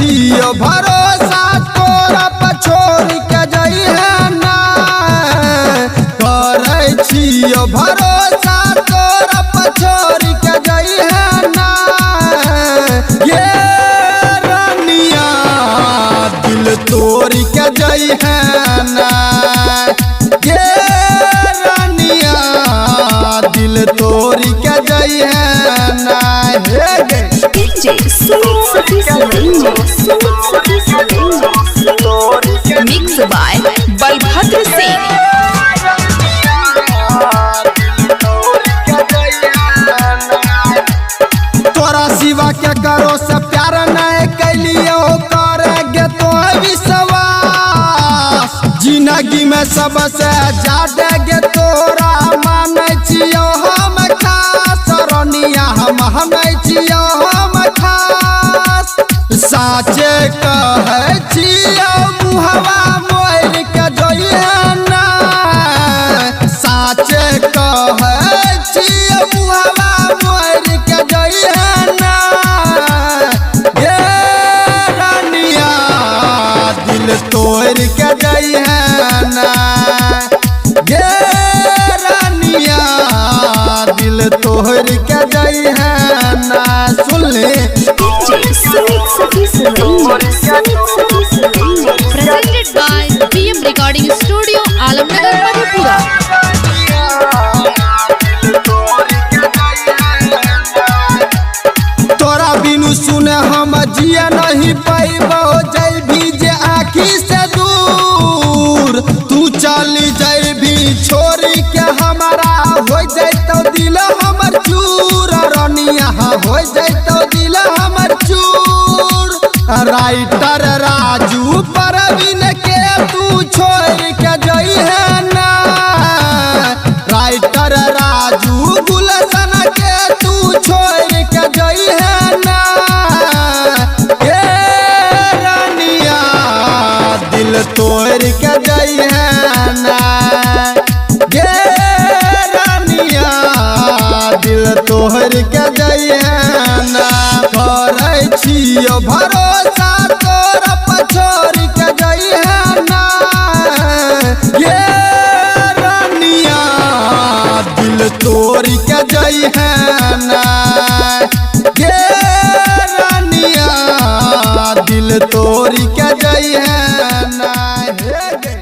छियो भरोसा तोरा पर छोड़ के जइहे ना। करै छियो भरोसा तोरा पर छोड़ के जइहे ना। ये रानिया दिल तोड़ के जइहे ना। ये रानिया दिल तोड़ के जइहे ना। हे गे DJ Sumit Satish Ranjan, Sumit Satish Ranjan. Mix by Balbhadra Singh. तोरा सिवा के करो से प्यार नहीं कैलियो करेंगे तो विश्वास। जिंदगी में सबसे ज्यादा गे तोरा मानै छियो हम खास। रनिया हम मानै छियो हम खास। साचे कहै छियो मुहवा मोड़ के जइहे ना। साचे कहै छियो मुहवा मोड़ के जइहे ना। ये रानिया दिल तोड़ के जइहे ना। ये रानिया दिल तोड़ के जइहे ना। सुन ले DJ Sumit Satish Ranjan, Sumit Satish Ranjan. Presented by PM Recording Studio, Alamnagar, Madhepura. तोरा बिनु सुने हम जिया नहीं पैबो जैभी जे आँखी से दूर। तू चली जैभी छोड़ के हमारा हो जैतो दिल हमर चूर। रनिया हो जैतो दिल हमर चूर। राइटर राजू परवीन के तू छोड़ के जइहे ना। राइटर राजू गुलशन के तू छोड़ के जइहे ना। ये रानिया दिल तोड़ के जइहे ना। ये रानिया दिल तोड़ के जइहे ना। करै छियो भरोसा तोरा पर छोड़ के जइहे ना। ये रानिया दिल तोड़ के जइहे ना। ये रानिया दिल तोड़ के जइहे ना। हे गे।